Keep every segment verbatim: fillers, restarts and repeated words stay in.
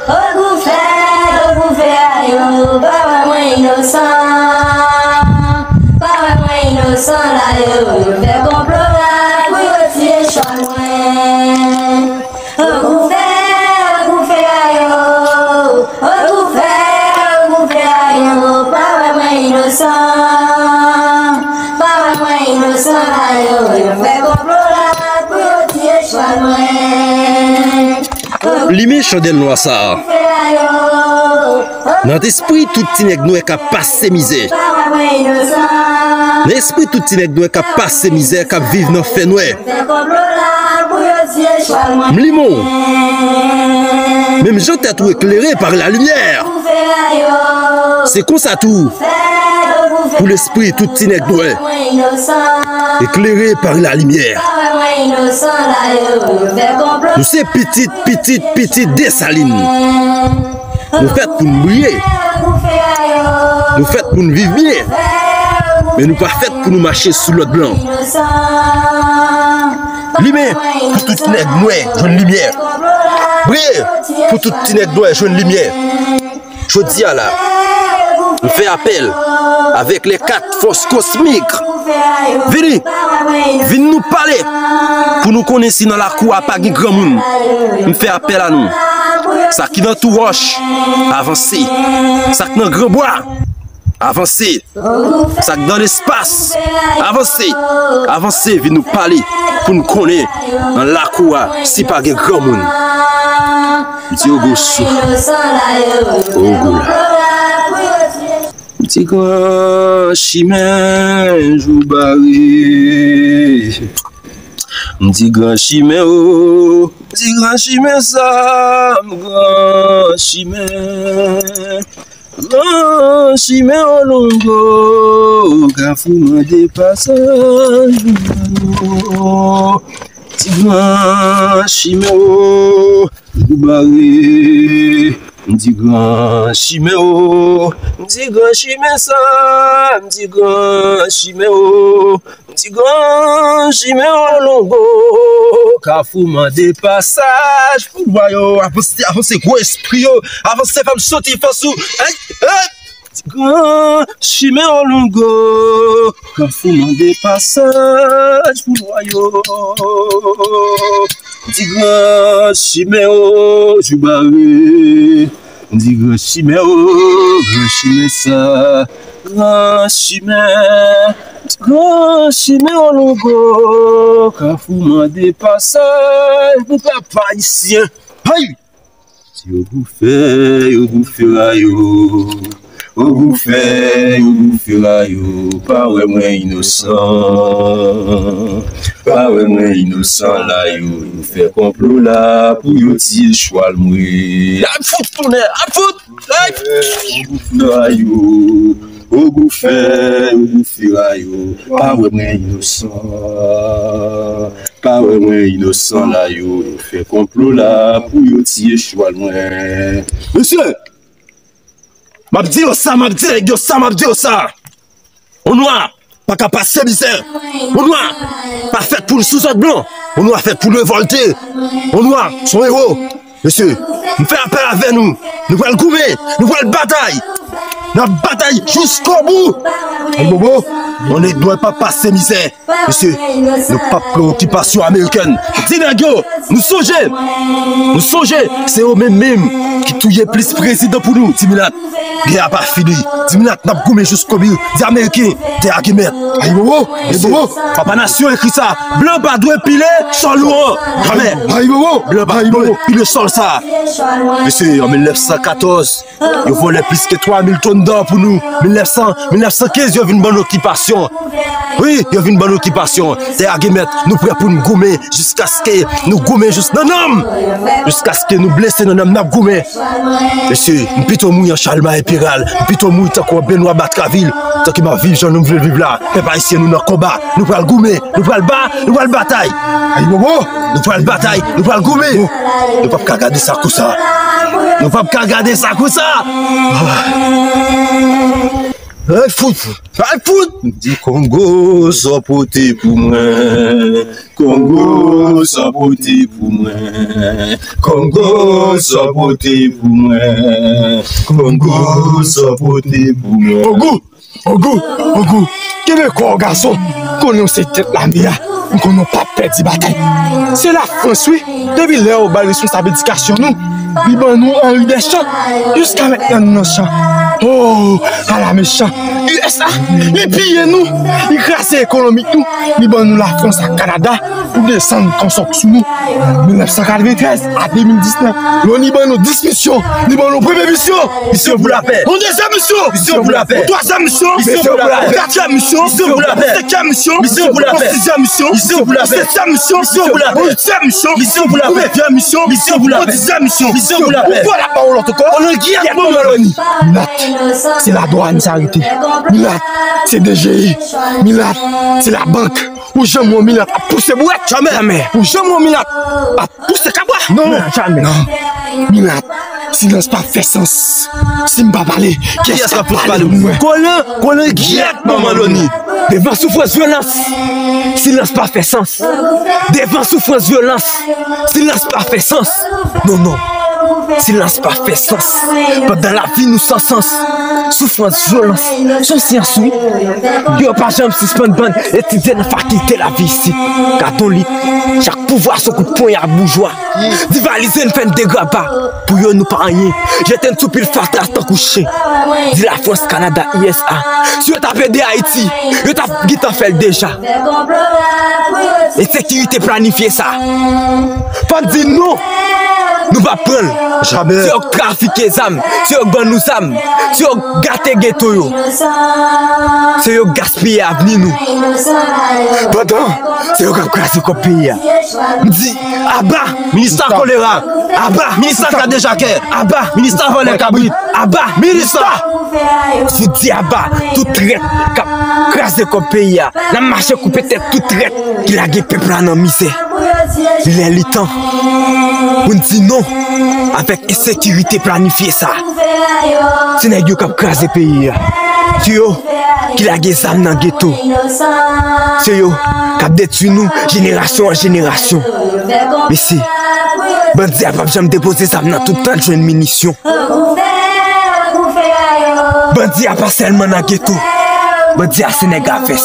Ogou fè, ogou fè a yo, pa wè mwen inosan. Pa wè mwen inosan la yo, yo fè konplo la pou yo tiye chwal mwen. Ogou fè, ogou fè a yo, ogou fè, ogou fè a yo, pa wè mwen inosan. Pa wè mwen inosan la yo, yo fè konplo la pou yo tiye chwal mwen. Limen chandèl nwa sa a nan lespri tout ti nèg nwè k ap pase mizè, nan lespri tout ti nèg nwè k ap pase mizè, k ap viv nan fènwè. M limen w, menm jan tèt ou eklere pa la limyè. Se konsa tou pou lespri tout ti nèg nwè, eklere pa la limyè. Nou se pitit, pitit, pitit Desalin. Nou fèt pou n briye. Nou fèt pou n viv byen. Men nou pa fèt pou nou mache sou lòd blan. Limen pou tout nèg nwè jwenn limyè. Briye pou tout ti nèg nwè jwenn limyè. Jodi a la, m fè apèl avèk les quatre forces cosmiques. Vini, vin nou pale pou nou konnen si nan lakou a pa gen granmoun. M fè apèl a nou. Sa ki nan tou wòch, avanse. Sa k nan granbwa, avanse. Sa k nan lespas, avanse. Avanse, vin nou pale pou n konnen nan lakou a si pa gen granmoun. M di Ogou sou. Ogou la. M di gran chimen jou bare. M di gran chimen o. M di gran chimen sa. M gran chimen. Gran chimen o longo, kafou mande pasaj. Ti gran chimen o, ou bare. M di gran chimen o, m di gran chimen sa, m di gran chimen o. Ti gran chimen o longo, kafou mande pasaj pou lwa yo. Avanse, avanse, gwo espri yo. Avanse, fè m soti fas ou. Hey, hey. Ti gran chimen o longo, kafou mande pasaj pou lwa yo. Ti gran chimen o jou bare. M di gran chimen o, gran chimen sa, gran chimen, gran chimen o longo, kafou mande pasaj pou pèp ayisyen. Hey! Ti yo goufe, yo goufe rayo, yo goufe, yo goufe rayo, pa wè mwen inosan, pa wè mwen inosan la yo, yo fè konplo la pou yo tiye chwal mwen. Ap fout tounen, ap fout! Hey! Yo goufe rayo, yo goufe, yo goufe rayo, pa wè mwen inosan, pa wè mwen inosan la yo, yo fè konplo la pou yo tiye chwal mwen. Mesye, m ap di yo sa, m ap di nèg yo sa, m ap di yo sa. Onwa pa ka pase mizè. Onwa pa fèt pou l sou zòt blan. Onwa fèt pou l revòlte. Onwa se yon ewo. Mesye, m fè apèl avè nou. Nou pral goumen, nou pral batay. N ap batay jiskobou. Ann bobo, yon nèg nwè p ap pase mizè. Mesye, nou p ap pran okipasyon amerikèn. Di nèg yo, nou sonje. Nou sonje, se yo menm menm ki touye plis prezidan pou nou. Ti milat, gè a pa fini. Ti milat, n ap goumen jiskobou. Di ameriken, tè a gen mèt. Ayibobo, ayibobo. Papa Nasyon ekri sa. Blan pa dwe pile sòl ou an. Jamè. Ayibobo. Blan pa dwe pile sòl sa. Mesye, an mil nèf san katòz, yo vòlè plis ke twa mil tonn dò pou nou. Mil nèf san, mil nèf san kenz, yo vin ban n okipasyon. Wi, yo vin ban n okipasyon. Tè a gen mèt, nou prè pou n goumen jiskaske nou goumen jis nan nanm. Jiskaske nou blese nan nanm, n ap goumen. Mesye, m pito mouri an Chalmay Peral, m pito mouri tankou an Benwa Batravil, tanke m ap viv jan nou m vle viv la. Pèp ayisyen, nou nan konba, nou pral goumen, nou pral ba, nou pral batay. Ayibobo! Nou pral batay, nou pral goumen. Nou p ap ka gade sa konsa. Nou p ap ka gade sa konsa. Ay, fout! Ay, fout! Di Kongo, sa w pote pou mwen. Kongo, sa w pote pou mwen. Kongo, sa w pote pou mwen. Kongo, sa w pote pou mwen. Ogou! Ogou! Ogou! Kenbe kò w, gason! Konnen w se tèt lame a. M konnen w p ap pèdi batay. Se Lafrans, wi. Depi lè yo ba l responsab edikasyon nou, li ban nou Henri Deschamps. Jiska mentnan nou nan chan. Oh, ala mechan. U S A, li piye nou. Li kraze ekonomi nou. Li ban nou Lafrans ak Kanada pou desann konsòk sou nou. Mil nèf san katreventrèz a de mil diznèf, loni ban nou dis misyon. Li ban nou premye misyon. Misyon pou lapè. Yon dezyèm misyon. Misyon pou lapè. Yon twazyèm misyon. Misyon pou lapè. Yon katriyèm misyon. Misyon pou lapè. Yon senkyèm misyon. Misyon pou lapè. Yon sizyèm misyon. Misyon pou lapè. Yon setyèm misyon. Misyon pou lapè. Yon otyèm misyon. Misyon pou lapè. Yon nevyèm misyon. Misyon pou lapè. Yon dizyèm misyon. Misyon pou lapè. Ou pral ap ba w lòt ankò. Yon langyèt manman Loni. Milat, se ladwàn sa rete. Milat, se D G I. Milat, se labank. Ou janm wè yon milat ap pouse bwèt? Jamè. Jamè. Ou janm wè yon milat ap pouse kabwa? Non. Non, jamè. Non. Milat, silans pa fè sans. Si m pa pale, kiyès k ap pale pou mwen? Kolan, kolan gyèt manman Loni. Devan soufrans, vyolans, silans pa fè sans. Devan soufrans, vyolans, silans pa fè sans. Non, non. Silans pa fè sans. Pandan lavi nou san sans, soufrans, vyolans, se yon syans, wi. Yo pa janm sispann ban n etidye nan fakilte lavi isit. Gadon lit, chak pouvwa se yon kout ponya boujwa. Divalize n, fè n degraba. Pou yo, nou pa anyen. Jete n sou pil fatra tankou chen. Di Lafrans, Kanada, U S A, si yo t ap ede Ayiti, yo t ap gentan fè l deja. Ensekirite planifye sa. Fò n di non. Nou p ap pran l. Jamè. Se yo k trafike zam. Se yo k ban nou zam. Se yo k gate geto yo. Se yo k gaspiye avni nou. Pandan se yo k ap kraze kòb peyi a. M di, aba minista kolera. Aba minista kadejakè. Aba minista vòlè kabrit. Aba minista. Fouti aba tout trèt k ap kraze kòb peyi a. N ap mache koupe tèt tout trèt ki lage pèp la nan mizè. Li lè li tan pou n di non avèk ensekirite planifye sa. Se nèg yo k ap kraze peyi a. Se yo ki lage zam nan geto. Se yo k ap detwi nou jenerasyon an jenerasyon. Mesye, bandi a p ap janm depoze zam nan toutan l jwenn minisyon. Bandi a pa sèlman nan geto. Bandi a se nèg a vès.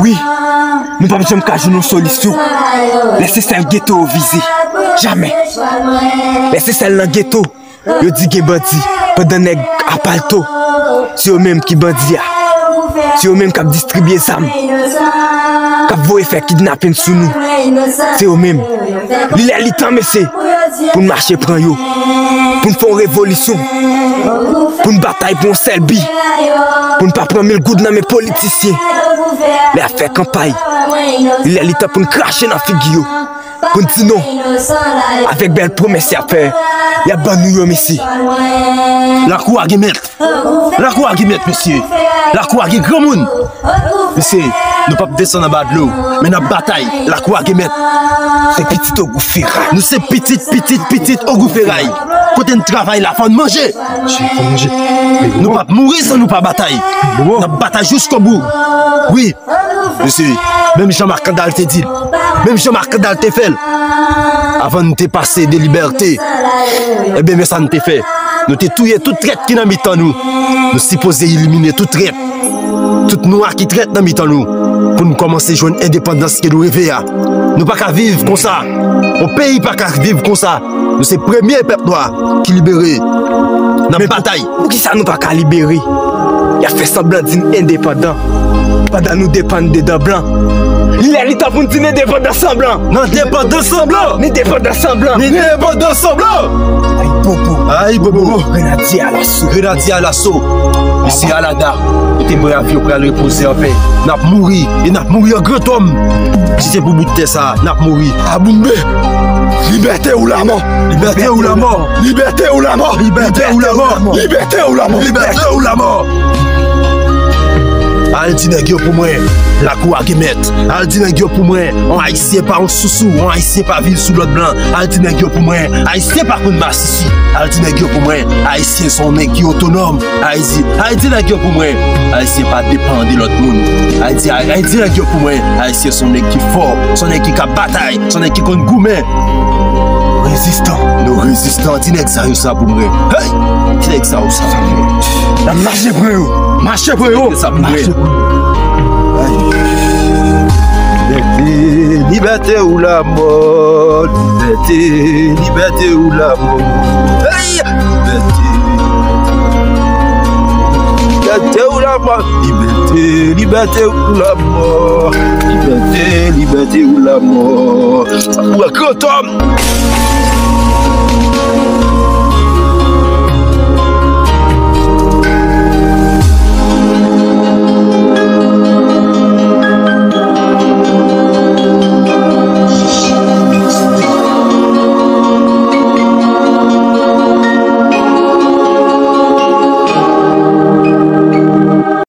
Wi, nou p ap janm ka jwenn yon solisyon. Lè se sèl geto yo vize. Jamè. Lè se sèl nan geto yo di gen bandi, pandan nèg a palto, se yo menm ki bandi a. Se yo menm k ap distribye zam, k ap voye fè kidnapin sou nou. Se yo menm. Li lè li tan, mesye, pou n mache pran yo. Pou n fè yon revolisyon. Pou n batay pou yon sèl bi. Pou n pa pran mil goud nan men politisyen. Lè y ap fè kanpay, li lè li tan pou n krache nan figi yo. Pou n di non avèk bèl pwomès y ap fè, y ap ban nou yo, mesye. Lakou a gen mèt. Lakou a gen mèt, mesye. Lakou a gen granmoun. Mesye, nou p ap desann anba dlo, men n ap batay. Lakou a gen mèt. Se pitit Ogou Feray. Nou se pitit, pitit, pitit Ogou Feray. Kote n travay la, fò n manje. Nou p ap mouri san nou pa batay. N ap batay jiskobou. Wi. Mesye, menm jan Makandal te di l, menm jan Makandal te fè l, avan n te pase de libète, ebyen, men sa n te fè. Nou te touye tout trèt ki nan mitan nou. Nou sipoze elimine tout trèt, tout nwa ki trèt nan mitan nou, pou n kòmanse jwenn endepandans ke nou reve a. Nou pa ka viv konsa. Yon peyi pa ka viv konsa. Nou se premye pèp nwa ki libere. N ap batay. Poukisa nou pa ka libere? Y ap fè sanblan di n endepandan, pandan nou depann de dan blan. Lè li tan pou n di n endepandan sanblan. Nan depandan sanblan. N endepandan sanblan. N endepandan sanblan. Ay bobo. Ay bobo. Grenadye alaso. Grenadye alaso. Mesye Alada, kote mwen avyon pral repoze anpè. N ap mouri, e n ap mouri an grandòm. Si se pou bout tè sa, n ap mouri. Aboumbe. Libète ou lamò. Libète ou lamò. Libète ou lamò. Libète ou lamò. Libète ou lamò. Libète ou lamò. Al di nèg yo pou mwen, lakou a gen mèt. Al di nèg yo pou mwen, yon Ayisyen pa yon sousou, yon Ayisyen pa viv sou lòd blan. Al di nèg yo pou mwen, Ayisyen pa konn masisi. Al di nèg yo pou mwen, Ayisyen se yon nèg ki otonòm. Al di, al di nèg yo pou mwen, Ayisyen pa depann de lòt moun. Al di, al di nèg yo pou mwen, Ayisyen se yon nèg ki fò, se yon nèg ki ka batay, se yon nèg ki konn goumen. Rezistan. Nou rezistan. Di nèg sa yo sa pou mwen. Hey! Di nèg sa yo sa pou mwen. N ap mache pran yo. Mache pran yo. Di nèg sa pou mwen. Mache pran yo. Ay. Libète, libète ou lamò. Libète, libète ou lamò. Hey! Libète. Libète ou lamò. Libète, libète ou lamò. Libète, libète ou lamò. Ou an grandòm.